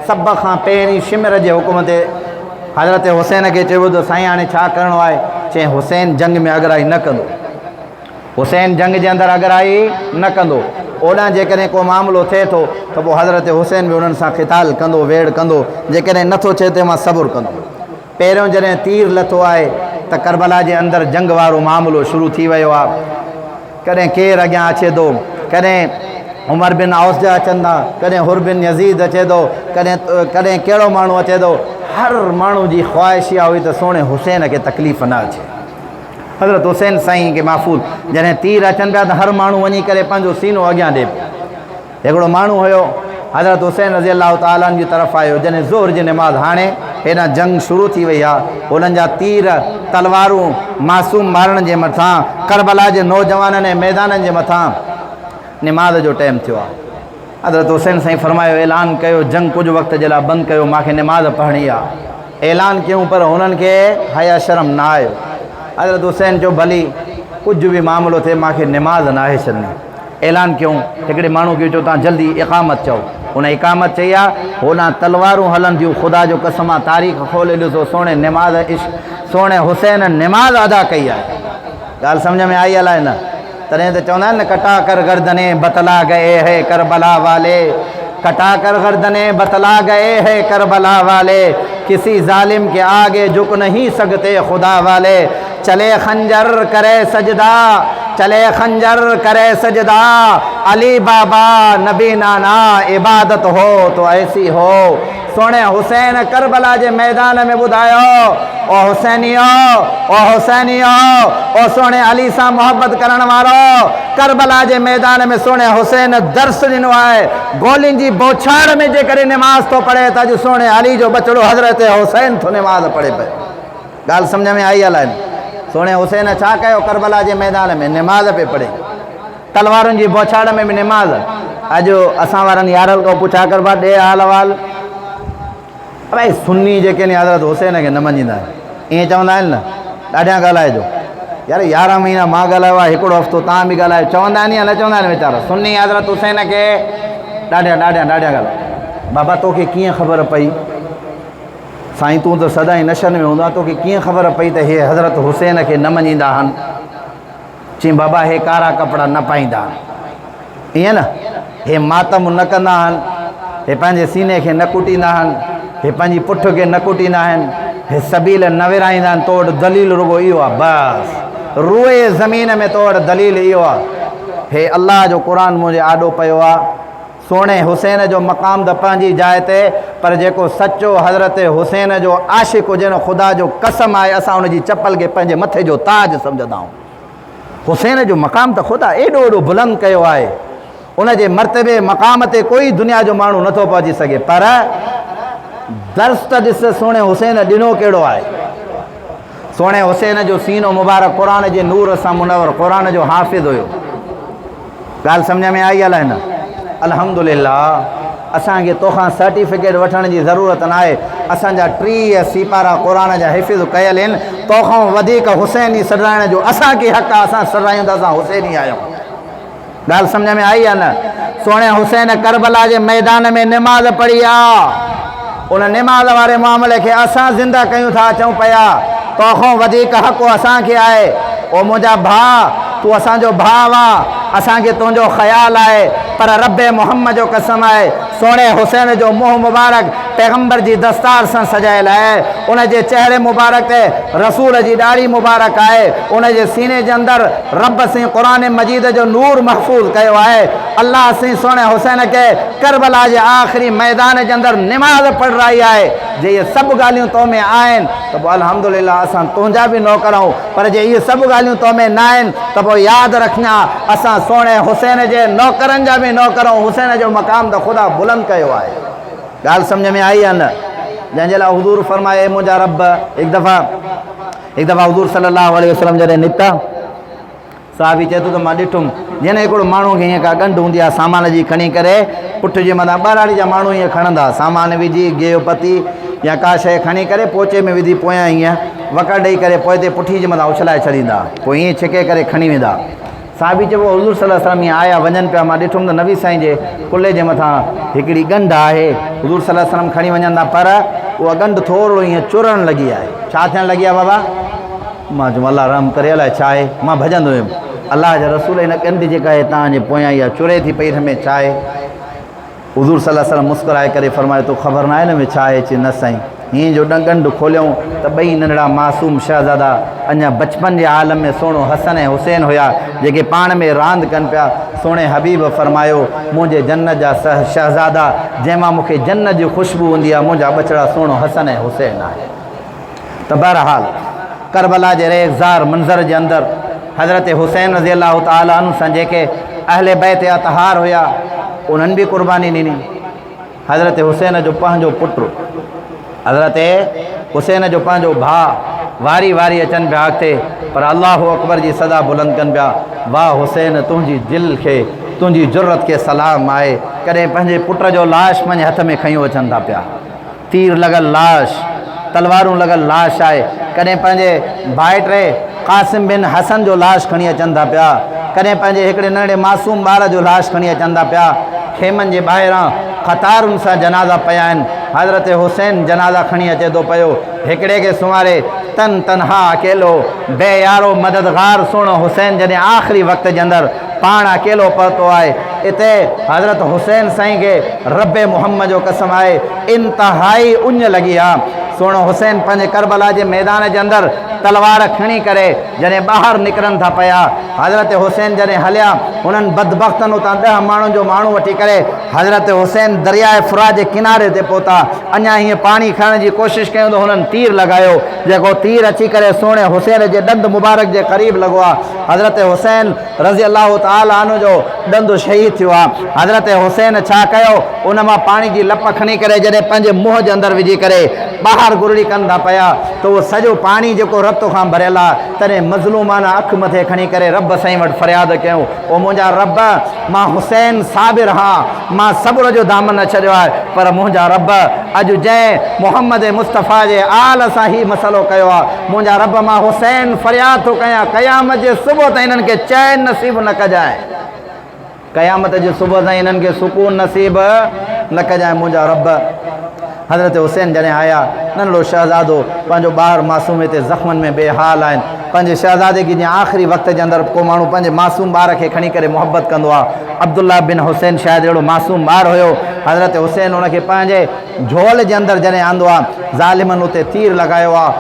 سڀ کان پهرين شمر جي حڪم تي حضرت حسين کي چيو ته سائين هاڻي ڇا ڪرڻو آهي؟ چيائين حسين جنگ ۾ اڳرائي نه ڪندو. حسين جنگ جي اندر اڳرائي نه ڪندو. اوڏانهن جيڪڏهن ڪو معاملو ٿئي ٿو ته پوء حضرت حسين به انهن سان قتال ڪندو، ويڙهه ڪندو. جيڪڏهن نه ٿو ٿئي ته مان صبر ڪندو. پهريون جڏهن تير لٿو آهي ته ڪربلا جي اندر جنگ وارو معاملو شروع ٿي ويو آهي. ڪڏهن ڪير اڳيان اچي ٿو، ڪڏهن عمر بن عوصجه اچن ٿا، ڪڏهن حر بن يزيد اچي ٿو، ڪڏهن ڪڏهن ڪهڙو ماڻهو اچي ٿو. هر ماڻهو جي خواهش اها هئي ته سهڻي حسين کي تڪليف نه اچي. حضرت حسين سائين کي محفوظ جڏهن تير اچن پيا ته هر ماڻهو وڃي ڪري پنهنجو سينو اڳيان ڏي پيو. هڪڙو ماڻهو هيو حضرت حسين رضي الله تعالٰي عنه جي طرف آيو جڏهن ظهر جي نماز هاڻي هيڏانهن جنگ شروع ٿي وئي آ هنن جا تير تلوارون معصوم مارڻ جي مٿان ڪربلا جي نوجوانن ۽ ميدانن جي مٿان نماز جو ٽيم ٿيو آ حضرت حسين سائين فرمايو اعلان ڪيو جنگ ڪجهه وقت جي لاء بند ڪيو ماکي نماز پڙهڻي آ اعلان ڪيون پر هنن کي حيا شرم نه آيو حضرت حسين چيو ڀلي ڪجهه به معاملو ٿئي ماکي نماز ناهي ڇڏڻي اعلان ڪيون، هڪڙي ماڻهو کي چيو توهان جلدي اقامت چئو. هن اقامت چئي آ، هوڏانهن تلوارون هلن ٿيون، خدا جو قسم آ تاريخ کولي ڏسو سهڻي نماز عشق سهڻي حسين نماز ادا ڪئي آهي. ڳالهه سمجهه ۾ آئي الائي نه؟ تڏهن ته چوندا آهن نه ڪٽا ڪر گردني بتلا گئي هي ڪربلا والي ڪٽا ڪر گردني بتلا گئي هي ڪربلا والي ڪسي ظالم ڪي آگي جهڪ نهين سگتي خدا والي چلي خنجر ڪري سجدا چلي خنجر ڪري سجدا علي بابا نبي نانا عبادت هو تو ايسي هو سهڻي حسين ڪربلا جي ميدان ۾ ٻڌايو او حسينيو او حسينيو او سهڻي علي سان محبت ڪرڻ وارو ڪربلا جي ميدان ۾ سهڻي حسين درس ڏنو آهي گولين جي بوڇاڙ ۾ جيڪڏهن نماز ٿو پڙهي ته اڄ سهڻي علي جو ٻچڙو حضرت حسين ٿو نماز پڙهي پيو. ڳالهه سمجهه ۾ آئي الائي نه. سهڻي حسين ڇا ڪيو ڪربلا جي ميدان ۾ نماز پئي پڙهي. تلوارن جي بوڇاڙ ۾ به نماز. اڄ اسان وارن يارن کان پڇا ڪر ڀا ڏي حال احوال. اڙي سني جيڪي ني حضرت حسين کي نه مڃيندا آهن. ائين چوندا آهن نه. ڏاڍيان ڳالهائجو. يار يارهن مهينا مان ڳالهايو آهي هڪڙو هفتو تان به ڳالهايو. چوندا آهن يا نه چوندا آهن ويچارا سني حضرت حسين کي ڏاڍيان ڏاڍيان ڏاڍيان ڳالهايو. بابا توکي ڪيئن خبر پئي. سائين تون ته سدائين نشن ۾ هوندو آهين توکي ڪيئن خبر پئي ته هي حضرت حسين کي نه مڃيندا آهن؟ چيائين بابا هي ڪارا ڪپڙا نه پائيندا آهن ائين نه هي ماتم نه ڪندا آهن هي پنهنجي سيني کي نه ڪٽيندا آهن هي پنهنجي پٺ کي نه ڪٽيندا آهن هي سبيل نه ورهائيندا آهن تو وٽ دليل رڳو اهو آهي بس روئي زمين ۾ تو وٽ دليل اهو آهي هي الله جو قرآن منهنجي آڏو پيو آهي سهڻي حسين جو مقام ته پنهنجي جاء تي پر جيڪو سچو حضرت حسين جو عاشق هجي نه خدا جو قسم آهي اسان ان جي چپل کي پنهنجي مٿي جو تاج سمجهندا آهيون. حسين جو مقام ته خدا ايڏو وڏو بلند ڪيو آهي ان جي مرتبي مقام تي ڪوئي دنيا جو ماڻهو نٿو پهچي سگهي پر درس ته ڏس سهڻي حسين ڏنو ڪهڙو آهي. سهڻي حسين جو سينو مبارڪ قرآن جي نور سان منور قرآن جو حافظ هيو. ڳالهه سمجهه ۾ آئي الائي نه؟ الحمدلله اسان کي توکان سرٽيفڪيٽ وٺڻ جي ضرورت ناهي، اسان جا 30 سيپارا قرآن جا حفظ ڪيل آهن، توکان وڌيڪ حسيني سڏرائڻ جو اسان کي حق آهي، اسان سڏرايون ته اسان حسيني آهيون. ڳالهه سمجهه ۾ آئي يا نه؟ سهڻي حسين ڪربلا جي ميدان ۾ نماز پڙهي آ، ان نماز واري معاملي کي اسان زنده ڪيون ٿا اچون پيا، توکان وڌيڪ حق اسان کي آهي، او منهنجا ڀاء! تون اسان جو ڀاء آن، اسان کي تنهنجو خيال آهي، پر رب محمد جو قسم آهي، سهڻي حسين جو منهن مبارڪ پيغمبر جي دستار سان سجايل آهي، ان جي چهري مبارڪ تي رسول جي ڏاڙهي مبارڪ آهي، ان جي سيني جي اندر رب سين قرآن مجيد جو نور محفوظ ڪيو آهي، الله سين سهڻي حسين کي ڪربلا جي آخري ميدان جي اندر نماز پڙهرائي آهي، جي اهي سڀ ڳالهيون تو ۾ آهن ته پوء الحمدلله اسان تنهنجا به نوڪر آهيون. پر جي اهي سڀ ڳالهيون تو ۾ نه آهن ته پوء ياد رکجان اسان سهڻي حسين جي نوڪرن جا به نوڪر آهيون، حسين جو مقام ته خدا بلند ڪيو آهي. ڳالهه سمجهه ۾ آئي يا نه؟ جنهن جي لاء حضور فرمايو اي منهنجا رب! هڪ دفعا هڪ دفعا حضور صلي الله عليه وسلم جڏهن نڪتا، صحابي چئي ٿو ته مان ڏٺم جنھن ھڪڙو ماڻھوء کي ائين ڪا ڳنڍ ھوندي آ سامان جي کڻي ڪري پٺ جي مٿان ٻهراڙي جا ماڻھو ائين کڻندا سامان وجھي گيھه پتي يا ڪا شيء کڻي ڪري پوچي ۾ وجھي پويان ائين وڪڙ ڏئي ڪري پوئتي پٺي جي مٿان اڇلائي ڇڏيندا پوء ائين ڇڪي ڪري کڻي ويندا. صحابي چيو، حضور صلي الله عليه وسلم ائين آيا وڃن پيا، مان ڏٺم ته نبي سائين جي ڪلهي جي مٿان هڪڙي ڳنڍ آهي، حضور صلي الله عليه وسلم کڻي وڃن ٿا پر اها ڳنڍ ٿورڙو ائين چرڻ لڳي آهي. ڇا ٿيڻ لڳي آهي بابا؟ مان چيم الله رحم ڪري الائي ڇا آهي؟ مان ڀڄندو ويم، الله جا رسول هن ڳنڍ جيڪا آهي توهان جي پويان اها چري ٿي پئي هن ۾ ڇا آهي؟ حضور صلي الله عليه وسلم مسڪرائي ڪري فرمايو، توکي خبر ناهي ان ۾ ڇا آهي؟ چي، نه سائين. هيئن جو ڳنڍ کوليائون ته ٻئي ننڍڙا معصوم شهزادا اڃا بچپن جي عالم ۾ سهڻو حسن ۽ حسين هيا، جيڪي پاڻ ۾ راند ڪن پيا. سهڻي حبيب فرمايو، منهنجي جنت جا شهزادا، جنهن مان مون کي جنت جي خوشبو ايندي آهي، منهنجا ٻچڙا سهڻو حسن ۽ حسين آهن. ته بهرحال ڪربلا جي ريگزار منظر جي اندر حضرت حسين رضي الله تعالٰي عنه سان جيڪي اهل بيت اطهار هيا انهن به قرباني ڏني. حضرت حسين جو پنهنجو پٽ، حضرت حسين جو پنهنجو ڀاء واري واري اچن پيا اڳتي پر الله اڪبر جي صدا بلند ڪن پيا، واهه حسين تنهنجي دل کي تنهنجي جرئت کي سلام آهي. ڪڏهن پنهنجي پٽ جو لاش پنهنجي هٿ ۾ کنيو اچن ٿا پيا. تير لڳل لاش، تلوارون لڳل لاش آهي. ڪڏهن پنهنجي ڀائٽي قاسم بن حسن جو لاش کڻي اچن ٿا پيا. ڪڏهن پنهنجي هڪڙي ننڍڙي معصوم ٻار جو لاش کڻي اچن ٿا پيا. خيمن جي ٻاهران قطارن سان جنازا پيا آهن. حضرت حسين جنازا کڻي اچي ٿو پيو. هڪڙي کي سنواري تن تنها اڪيلو، بي يارو مددگار سهڻو حسين جڏهن آخري وقت جي اندر پاڻ اڪيلو پهتو آهي. اتي حضرت حسين سائين کي رب محمد جو قسم آهي انتهائي اڃ لڳي آ. سهڻو حسين پنهنجي ڪربلا جي ميدان جي اندر تلوار کڻي ڪري جڏهن ٻاهر نڪرن ٿا پيا. حضرت حسين جڏهن هليا هنن بدبختن اتان ڏهه ماڻهن جو ماڻهو وٺي ڪري حضرت حسين درياء فرات جي ڪناري تي پهتا. اڃا هيئن پاڻي کڻڻ جي ڪوشش ڪيون ته هنن تير لڳايو جيڪو تير اچي ڪري سهڻي حسين جي ڏند مبارڪ جي قريب لڳو آ. حضرت حسين رضي الله تعالٰي عنه جو ڏند شهيد ٿيو آ. حضرت حسين ڇا ڪيو؟ ان مان پاڻي جي لپ کڻي ڪري جڏهن پنهنجي منهن جي اندر وجهي ڪري ٻاهر گرڙي ڪن ٿا پيا ته اهو سڄو پاڻي جيڪو رت کان ڀريل آ، تڏهن مظلومانه اک مٿي کڻي ڪري رب سائين وٽ فرياد ڪيائون، او منهنجا رب! مان حسين صابر هان، مان صبر جو دامن نه ڇڏيو آهي، پر منهنجا رب! اڄ جنهن محمد مصطفيٰ جي آل سان هي مسئلو ڪيو آهي، منهنجا رب! مان حسين فرياد ٿو ڪيان، قيامت جي صبح تائين انهن کي چين نصيب نه ڪجانء. قيامت جي صبح تائين انهن کي سڪون نصيب نه ڪجانء منهنجا رب! حضرت حسين جڏهن آيا، ننڍڙو شهزادو پنهنجو ٻار معصوم هتي زخمن ۾ بي حال آهن. پنهنجي شهزادي کي جيئن آخري وقت جي اندر ڪو ماڻهو پنهنجي معصوم ٻار کي کڻي ڪري محبت ڪندو آهي. عبدالله بن حسين شايد اهڙو معصوم ٻار هيو. حضرت حسين ان کي پنهنجي جهول جي اندر جڏهن آندو آهي، ظالمن اتي تير لڳايو آهي.